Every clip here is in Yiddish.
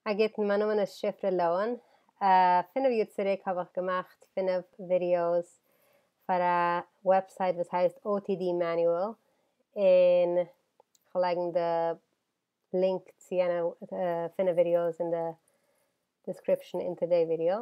א גוטן, מיין נאמען איז שפרה לאהן. פינף יאר צוריק האב איך געמאכט פינף ווידיאוס פאר א website וואס הייסט OTD Manual, און כ'וועל לייגן די link צו יענע פינף ווידיאוס אין די description אונטער די ווידיאו,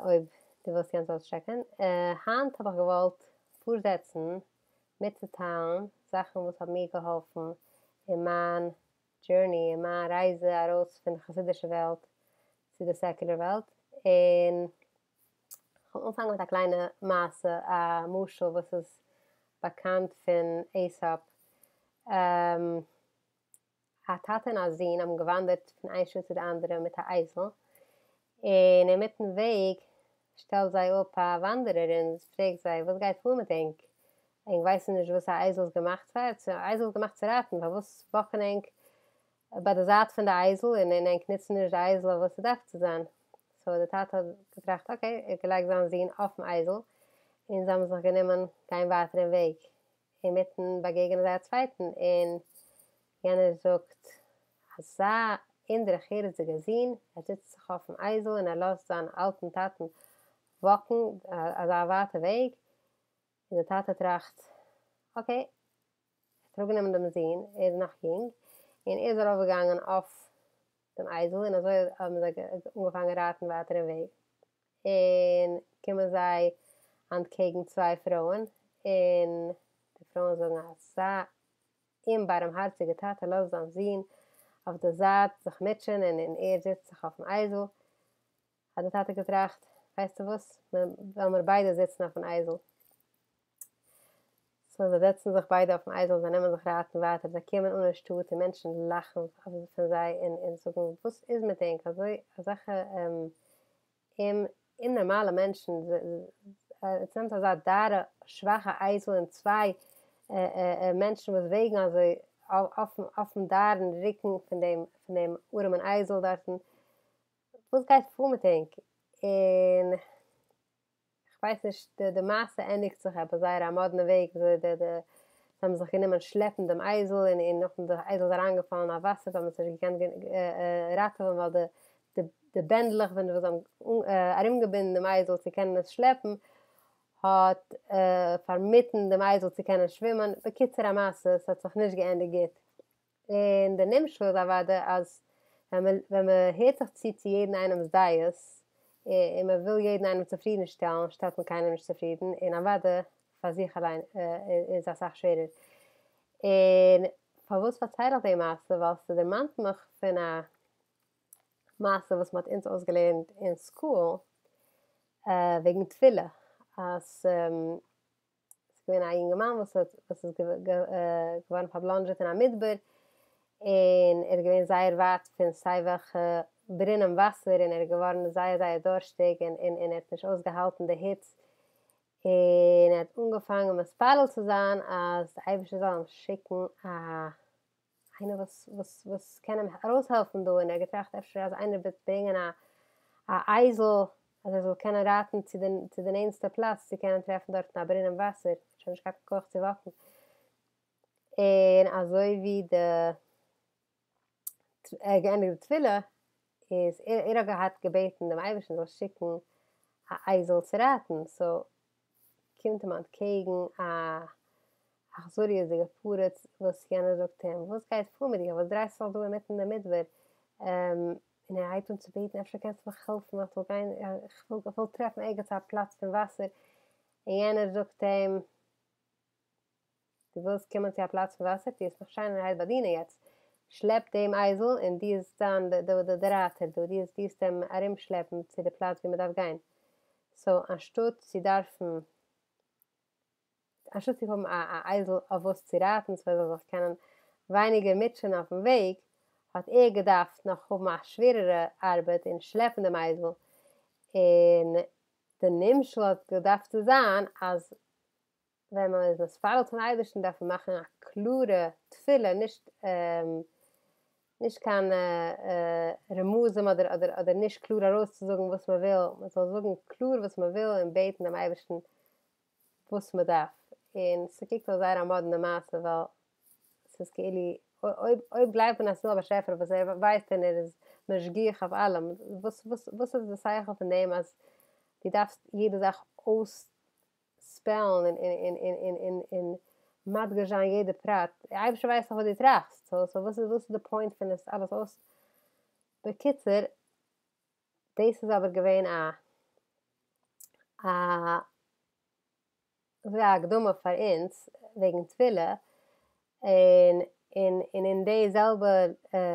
אויב דו ווילסט יענץ אויסטשעקן. היינט האב איך געוואלט פארזעצן מיטצוטיילן זאכן וואס האבן מיר געהאלפן אין מיין journey, אין מיין רייזע ארויס פון די חסידישע וועלט צו די secular וועלט, און כ'וועל אנפאנגען מיט א קליינע מעשה, א משל וואס איז באקאנט פון Aesop. א טאטע און א זון האבן געוואנדערט פון איין שטאט צו די אנדערע מיט א אייזל, און אינמיטן וועג שטעלט זיי אפ א וואנדערער און פרעגט זיי, וואס גייט פאר מיט ענק? ענק ווייסן נישט וואס א אייזל איז געמאכט פאר? א אייזל איז געמאכט צו רייטן, פארוואס וואקן ענק ביי די זייט פון די אייזל און ענק נוצן נישט די אייזל אויף וואס ס'דארף צו זיין? so די טאטע האט געטראכט okay, ער האט געלייגט זיין זון אויפן אייזל און זיי האבן זיך גענומען גיין ווייטער אין וועג, אינמיטן באגעגענען זיי א צווייטן און יענער זאגט, אזא אומ'דרך-ארצ'דיגער זון, ער זיצט זיך אויפן אייזל און ער לאזט זיין אלטן טאטן וואקן אזא ווייטע וועג, און דער טאטע טראכט, okay, ער האט אראפגענומען דעם זון, ער איז נאך יונג, און ער איז ארויפגעגאנגען אויף דעם אייזל, און אזוי האבן זיי אנגעפאנגען רייטן ווייטער אין וועג, און קומען זיי אנטקעגן צוויי פרויען, און די פרויען זאגן, אזא אומבארעמהארציגער טאטע לאזט זיין זון אויף די זייט זיך מוטשען, און ער זיצט זיך אויפן אייזל. האט דער טאטע געטראכט, ווייסטו וואס, וועלן מיר ביידע זיצן אויפן אייזל. so זיי זעצן זיך ביידע אויפן אייזל און זיי נעמען זיך רייטן ווייטער, זיי קומען אן אין שטאט און מענטשן לאכן פון זיי און זאגן, וואס איז מיט ענק, אזוי אזעלכע אומנארמאלע מענטשן, עטס נעמט אזא דארע שוואכע אייזל און צוויי מענטשן וואס וועגן אזוי אויפן דארן רוקן פון דעם ארעמען אייזל דארטן, וואס גייט פאר מיט ענק? און כ'ווייס נישט, די מעשה ענדיגט זיך עפעס זייער א מאדנע וועג, וויאזוי די די זיי האבן זיך גענומען שלעפן דעם אייזל, און און נאכדעם די אייזל איז אריינגעפאלן אין א וואסער, זיי האבן עס נישט געקענט ראטעווען ווייל די די די בענדלעך וואס זיי האבן ארומגעבינדן דעם אייזל צו קענען עס שלעפן, האט פארמיטן דעם אייזל צו קענען שווימען, בקיצור המעשה, ס'האט זיך נישט געענדיגט גוט. און די נמשל איז אוודאי אז ווען מען ווען מען הערט זיך צו צו יעדן איינעמ'ס דעות, און מען וויל יעדן איינעם צופרידן שטעלן, שטעלט מען קיינעם נישט צופרידן, און אוודאי פאר זיך אליין איז אסאך שווערער. און פארוואס פארצייל איך די מעשה? ווייל ס'דערמאנט מיך פון א מעשה וואס מען האט אונז אויסגעלערנט אין school וועגן תפילה, אז ס'איז געווען א יונגערמאן וואס האט וואס איז געווארן פארבלאנדזשעט אין א מדבר, און ער איז געווען זייער ווייט פון סיי וועלכע ברונעם וואסער, און ער איז געווארן זייער זייער דורשטיג, און און און ער האט נישט אויסגעהאלטן די היץ, און ער האט אנגעפאנגען מתפלל צו זיין אז די אייבערשטער זאל אים שיקן א איינער וואס וואס וואס קען אים ארויסהעלפן דא, און ער האט געטראכט אפשר אז איינער וועט ברענגען א א אייזל אז ער זאל קענען רייטן צו די צו די נענסטע פלאץ צו קענען טרעפן דארטן א ברונעם וואסער, ער האט שוין נישט געהאט קיין כח צו וואקן. און אזוי ווי די ער האט געענדיגט די תפילה איז ער ער האט געהאט געבעטן דעם אייבערשטן זאל שיקן א אייזל צו רייטן, so קומט אים אנטקעגן א אכזריות'דיגע פריץ וואס יענער זאגט אים, וואס גייט פאר מיט דיר? וואס דרייסטו זיך דא אינמיטן די מדבר? און ער הייבט אן צו בעטן, אפשר קענסטו מיך העלפן, איך זאל גיין, איך וויל טרעפן ערגעץ א פלאץ פון וואסער, און יענער זאגט אים, דו ווילסט קומען צו א פלאץ פון וואסער, דו וועסט מיך שיינערהייט באדינען יעצט, שלעפ דעם אייזל און דו וועסט זיין די רייטער דא, דו וועסט אים ארומשלעפן צו די פלאץ וואו מען דארף גיין. so אנשטאט צו דארפן, אנשטאט צו האבן א אייזל אויף וואס צו רייטן so ער זאל זיך קענען ווייניגער מוטשען אויפן וועג, האט ער געדארפט נאך האבן א שווערערע ארבעט און שלעפן דעם אייזל, און די נמשל האט געדארפט צו זיין אז ווען מען איז מתפלל צום אייבערשטן דארף מען מאכן א קלארע תפילה, נישט נישט קיין רמזים אדער אדער אדער נישט קלאר ארויסצוזאגן וואס מען וויל, מען זאל זאגן קלאר וואס מען וויל און בעטן דעם אייבערשטן וואס מען דארף, און ס'קוקט אויס זייער א מאדנע מעשה ווייל ס'איז כאילו. אויב אויב גלייבט מען אז ס'איז דא א באשעפער וואס ער ווייסט און ער איז משגיח אויף אלעם, וואס וואס וואס איז די שכל פון דעם אז דו דארפסט יעדע זאך אויסספעלן און און און און און און מדגיש זיין יעדע פרט, די אייבערשטער ווייסט דאך וואס דו טראכסט, סאו סאו וואס איז וואס איז די פוינט פון עס אלעס אויס. בקיצור, דאס איז אבער געווען א א אזוי א הקדמה פאר אונז וועגן תפילה, און און און אין די זעלבע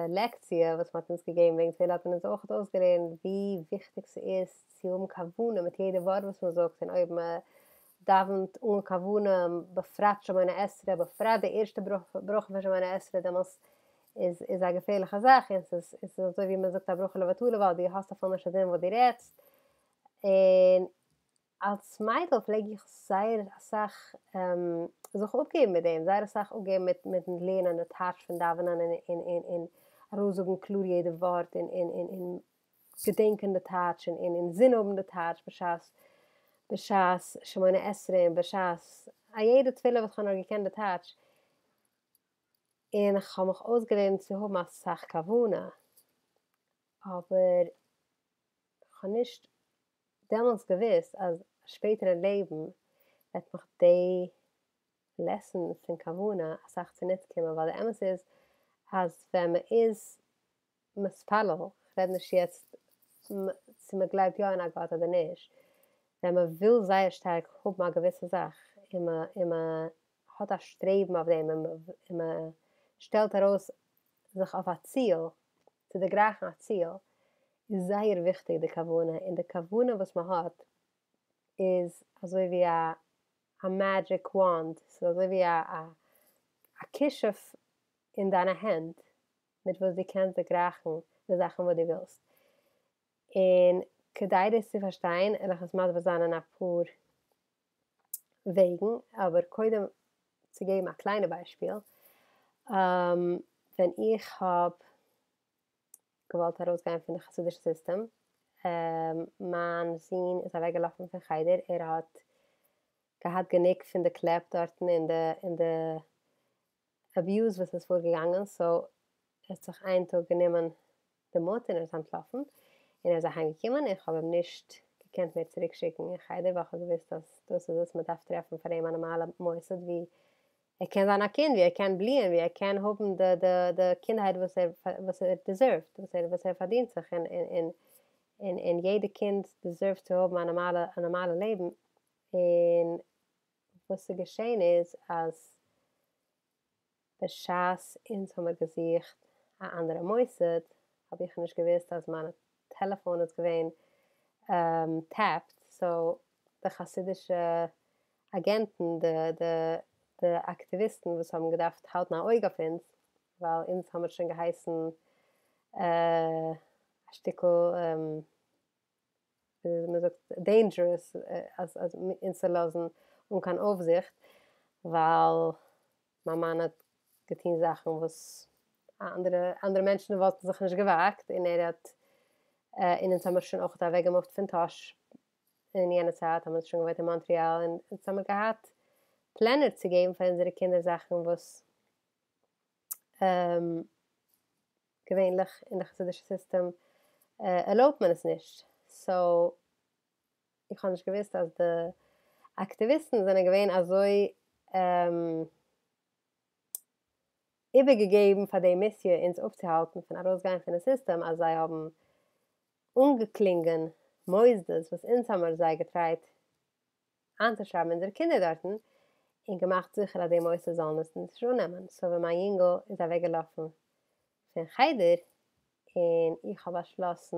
לעקציע וואס מ'האט אונז געגעבן וועגן תפילה האט מען אונז אויך אויסגעלערנט ווי וויכטיג ס'איז צו האבן כוונה מיט יעדע ווארט וואס מ'זאגט, און אויב מ'דאווענט אן כוונה, בפרט שמונה עשרה, בפרט די ערשטע ברכה פון שמונה עשרה, דעמאלס איז איז א געפערליכע זאך, און ס'איז ס'איז אזוי ווי מ'זאגט א ברכה לבטלה ווייל דו האסט אפילו נישט אינזין וואס דו רעדסט, און אלס מיידל פלעג איך זייער אסאך זיך אפגעבן מיט דעם, זייער אסאך אפגעבן מיט מיטן לערנען די טייטש פון דאווענען און און און און ארויסזאגן קלאר יעדע ווארט און און און און געדענקען די טייטש און און אינזין האבן די טייטש בשעת בשעת שמונה עשרה און בשעת א יעדע תפילה וואס כ'האב נאר געקענט די טייטש, און כ'האב מיך אויסגעלערנט צו האבן אסאך כוונה, אבער כ'האב נישט דעמאלטס געוואוסט אז שפעטער אין לעבן וועט מיך די לעסן פון כוונה אסאך צוניץ קומען, ווייל די אמת איז אז ווען מען איז מתפלל, כ'רעד נישט יעצט צו מען גלייבט יא אין א גאט אדער נישט, ווען מען וויל זייער שטארק האבן א געוויסע זאך און מען און מען האט א שטרעבן אויף דעם און מען שטעלט ארויס זיך אויף א ציל, צו דערגרייכן א ציל, איז זייער וויכטיג די כוונה, און די כוונה וואס מען האט איז אזוי ווי א א מעדזשיק וואנד, ס'איז אזוי ווי א א כישוף אין דיינע הענט מיט וואס דו קענסט דערגרייכן די זאכן וואס דו ווילסט. און כדי דאס צו פארשטיין וועל איך עס מסביר זיין אין אפאר וועגן, אבער קודם צו געבן א קליינע ביישפיל, ווען איך האב געוואלט ארויסגיין פון די חסידישע סיסטעם, מיין זון איז אוועקגעלאפן פון חדר, ער האט געהאט גענוג פון די קלעפ דארטן און די און די אביוז וואס איז פארגעגאנגען, סאו ער האט זיך איין טאג גענומען די מוט און ער איז אנטלאפן, און ער איז אהיים געקומען און כ'האב אים נישט געקענט מער צוריק שיקן אין חדר ווייל כ'האב געוואוסט אז דאס איז עס, מ'דארף טרעפן פאר אים א נארמאלע מוסד ווי ער קען זיין א קינד, ווי ער קען בליען, ווי ער קען האבן די די די קינדהייט וואס ער וואס ער דיזערווט, וואס ער וואס ער פארדינט זיך, און און און און יעדע קינד דיזערווט צו האבן א נארמאלע א נארמאלע לעבן, און וואס איז געשען איז אז בשעת אונז האמיר געזוכט א אנדערע מוסד האב איך נישט געוואוסט אז מיין טעלעפאן איז געווען טעפד, סאו די חסידישע אגענטן, די די די אקטיוויסטן וואס האבן געדארפט האלטן א אויג אויף אונז, ווייל אונז האמיר שוין געהייסן א שטיקל ווי מען זאגט דעינדזשערעס אז אז אונז צו לאזן אן קיין אויפזיכט, ווייל מיין מאן האט געטון זאכן וואס אנדערע אנדערע מענטשן וואלטן זיך נישט געוואגט, און ער האט און אונז האמיר שוין אויך אוועקגעמופט פון טאהש אין יענע צייט האבן אונז שוין געוואוינט אין מאנטריאל און אונז האמיר געהאט פלענער צו געבן פאר אונזערע קינדער זאכן וואס געווענליך אין די חסידישע סיסטעם ערלויבט מען עס נישט, סאו איך האב נישט געוואוסט אז די אקטיוויסטן זענען געווען אזוי איבערגעגעבן פאר די מיסיע אונז אפצוהאלטן פון ארויסגיין פון די סיסטעם אז זיי האבן אנגעקלינגען מוסדות וואס אונז האמיר זיי געטרייט איינצושרייבן אונזערע קינדער דארטן, און געמאכט זיכער אז די מוסדות זאלן עס נישט אננעמען, סאו ווען מיין יונגל איז אוועקגעלאפן פון חדר, און איך האב באשלאסן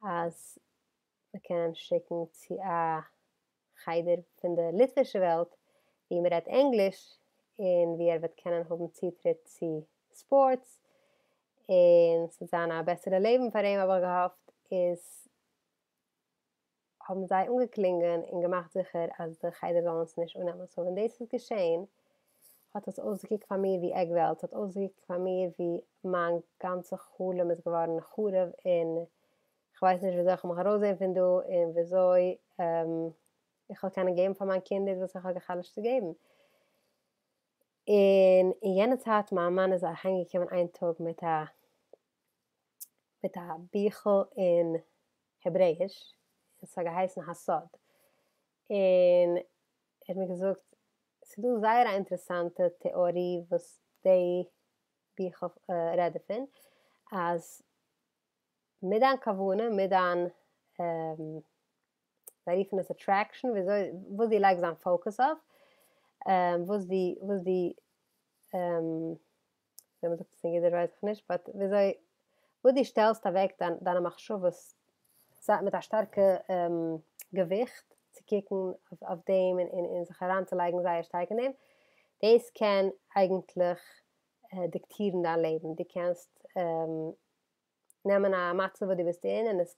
אז מען קען אים שיקן צו א חדר פון די ליטווישע וועלט וואו מען רעדט ענגליש, און וואו ער וועט קענען האבן צוטריט צו ספארטס, און ס'וועט זיין א בעסערע לעבן פאר אים האב איך געהאפט, איז האבן זיי אנגעקלינגען און געמאכט זיכער אז די חדר זאל אונז נישט אננעמען, סאו ווען דאס איז געשען האט עס אויסגעקוקט פאר מיר ווי עק וועלט, ס'האט אויסגעקוקט פאר מיר ווי מיין גאנצע חלום איז געווארן חרוב און כ'ווייס נישט וויאזוי כ'וועל מיך ארויסזען פון דא און וויאזוי איך וועל קענען געבן פאר מיין קינד דאס וואס איך האב גע'חלש'ט צו געבן. און אין יענע צייט מיין מאן איז אהיימגעקומען איין טאג מיט א מיט א ביכל אין העברעיש, און ס'האט געהייסן הסוד, און ער האט מיר געזאגט ס'איז דא זייער א אינטערעסאנטע טעארי וואס די ביכל רעדט דערפון, אז מיט דיין כוונה, מיט דיין, זיי רופן עס עטרעקשאן, וויאזוי, וואס דו לייגסט דיין פאוקוס אויף, וואס דו, וואס דו, וויאזוי מ'זאגט עס אין אידיש ווייס איך נישט, באט וויאזוי, וואס דו שטעלסט אוועק דיין, דיינע מחשבות מיט א שטארקע געוויכט צו קוקן אויף דעם און און זיך אריינצולייגן זייער שטארק אין דעם, דאס קען אייגנטליך דיקטירן דיין לעבן, דו קענסט נעמען א מצב וואס דו ביסט אין און עס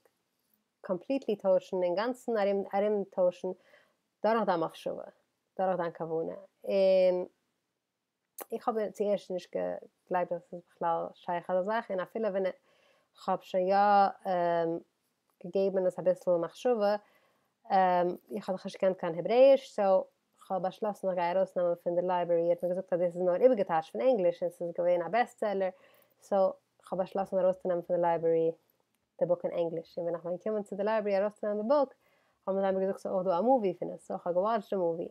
קאמפליטלי טוישן, אינגאנצן ארום ארום טוישן דורך דיין מחשבה, דורך דיין כוונה, און איך האב צוערשט נישט געגלייבט אז עס איז בכלל שייך אזא זאך, און אפילו ווען כ'האב שוין יא געגעבן עס אביסל מחשבה, איך האב דאך נישט געקענט קיין העברעיש, סאו כ'האב באשלאסן איך גיי ארויסנעמען פון די לייברערי, ער האט מיר געזאגט אז דאס איז נאר איבערגעטייטשט פון ענגליש און ס'איז געווען א בעסט סעלער, סאו כ'האב באשלאסן ארויסצונעמען פון די לייברערי די בוק אין ענגליש, און ווען איך בין געקומען צו די לייברערי ארויסצונעמען די בוק, האבן זיי מיר געזאגט ס'איז אויך דא א מאווי פון עס, סאו כ'האב געוואטשט די מאווי,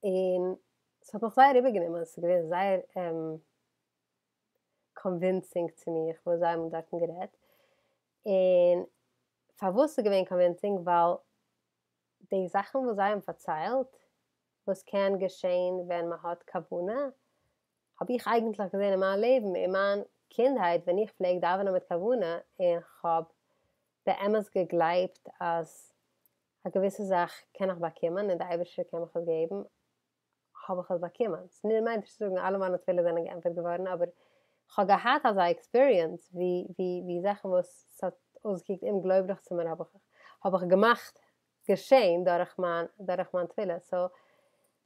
און ס'האט מיך זייער איבערגענומען, ס'איז געווען זייער קאנווינסינג צו מיך וואס זיי האבן דארטן גערעדט, און פארוואס ס'איז געווען קאנווינסינג, ווייל די זאכן וואס זיי האבן פארציילט וואס קען געשען ווען מען האט כוונה, האב איך אייגנטליך געזען אין מיין לעבן, אין מיין קינדהייט ווען איך פלעג דאווענען מיט כוונה און כ'האב באמת געגלייבט אז א געוויסע זאך קען איך באקומען און די אייבערשטער קען מיך עס געבן, האב איך עס באקומען. ס'מיינט נישט צו זאגן אלע מיינע תפילות זענען געענטפערט געווארן, אבער כ'האב געהאט אזא עקספיריענס ווי ווי ווי זאכן וואס ס'האט אויסגעקוקט אומגלויבליך צו מיר האב איך האב איך געמאכט געשען דורך מיין דורך מיין תפילה. סאו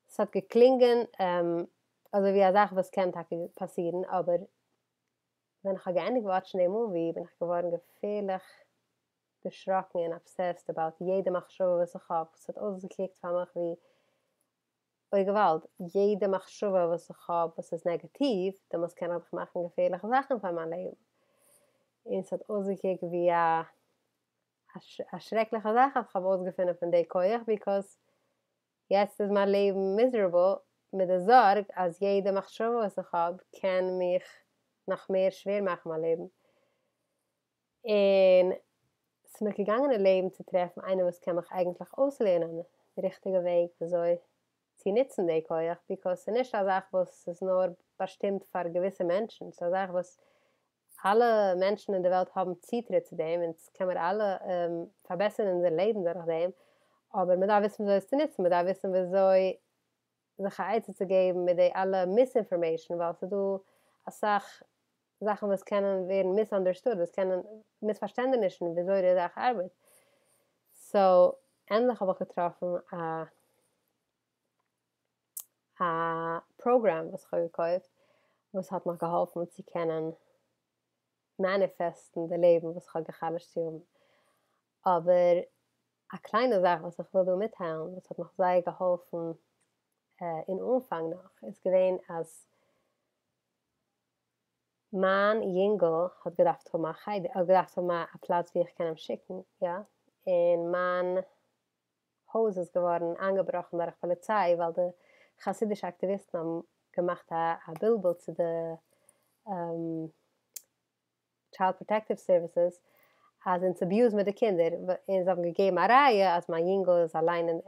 ס'האט געקלינגען אזוי ווי א זאך וואס קען טאקע פאסירן, אבער ווען כ'האב געענדיגט וואטשן די מאווי בין איך געווארן געפערליך דערשראקן און אבסעסד אבאוט יעדע מחשבה וואס איך האב, ס'האט אויסגעקוקט פאר מיך ווי אוי געוואלד, יעדע מחשבה וואס איך האב וואס איז נעגאטיוו, דעמאלטס קען איך דאך מאכן געפערליכע זאכן פאר מיין לעבן, און ס'האט אויסגעקוקט ווי א א שרעקליכע זאך אז כ'האב אויסגעפונען פון די כח, ביקאוז יעצט איז מיין לעבן מיזערעבל מיט די זארג אז יעדע מחשבה וואס איך האב קען מיך נאך מער שווער מאכן מיין לעבן. און ס'איז מיך געגאנגען אין לעבן צו טרעפן איינער וואס קען מיך אייגנטליך אויסלערנען די ריכטיגע וועג וויאזוי צו נוצן די כח, ביקאוז ס'איז נישט א זאך וואס איז נאר באשטימט פאר געוויסע מענטשן, ס'איז א זאך וואס אלע מענטשן אין די וועלט האבן צוטריט צו דעם, אונז קען מיר אלע פארבעסערן אונזער לעבן דורך דעם, אבער מ'דארף וויסן וויאזוי עס צו נוצן, מ'דארף וויסן וויאזוי זיך א עצה צו געבן מיט די אלע מיסאינפארמעישן, ווייל ס'איז דא אסאך זאכן וואס קענען ווערן מיסאנדערסטוד, וואס קענען, מיספארשטענדענישן וויאזוי די זאך ארבעט, סאו ענדליך האב איך געטראפן א א פראגראם וואס איך האב געקויפט וואס האט מיך געהאלפן צו קענען מעניפעסטן די לעבן וואס איך האב גע'חלש'ט צו האבן, אבער א קליינע זאך וואס איך וויל דא מיטטיילן וואס האט מיך זייער געהאלפן אין אנפאנג נאך איז געווען אז מיין יונגל האט געדארפט האבן א חדר, האט געדארפט האבן א פלאץ ווי איך קען אים שיקן, יא, און מיין הויז איז געווארן איינגעבראכן דורך פאליציי ווייל די חסידישע אקטיוויסטן האבן געמאכט א בלבול צו די טשיילד פראטעקטיוו סערוויסעס אז אונז אביוז מיר די קינדער, און זיי האבן געגעבן א ראיה אז מיין יונגל איז אליין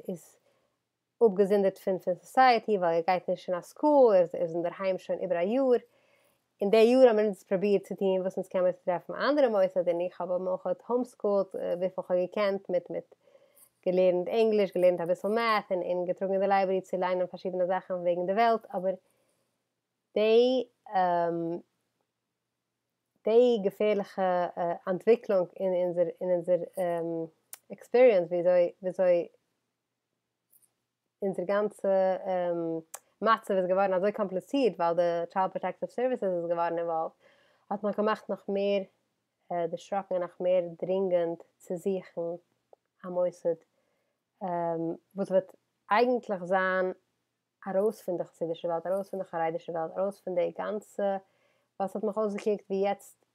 איז אפגעזונדערט פון פון סאסייעטי ווייל ער גייט נישט אין א סקול, ער איז אינדערהיים שוין איבער א יאר, און די יאר האבן אונז פרובירט צו טון וואס אונז קען מיר צו טרעפן א אנדערע מוסד, און איך האב אים אויך האומסקולד וויפיל כ'האב געקענט מיט מיט געלערנט ענגליש, געלערנט אביסל מעט, און און געטראגן אין די לייברערי צו ליינען פארשידענע זאכן וועגן די וועלט, אבער די די געפערליכע אנטוויקלונג אין אונזער אין אונזער עקספיריענס וויאזוי וויאזוי אונזער גאנצע מצב איז געווארן אזוי קאמפליצירט ווייל די טשיילד פראטעקטיוו סערוויסעס איז געווארן אינוואלווד, האט מיך געמאכט נאך מער דערשראקן און נאך מער דרינגענד צו זוכן א מוסד וואס וועט אייגנטליך זיין. ארויס פון די חסידישע וועלט, ארויס פון די חרדישע וועלט, ארויס פון די גאנצע, ווייל ס'האט מיך אויסגעקוקט ווי יעצט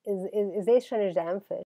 איז איז דאס שוין נישט די ענטפער.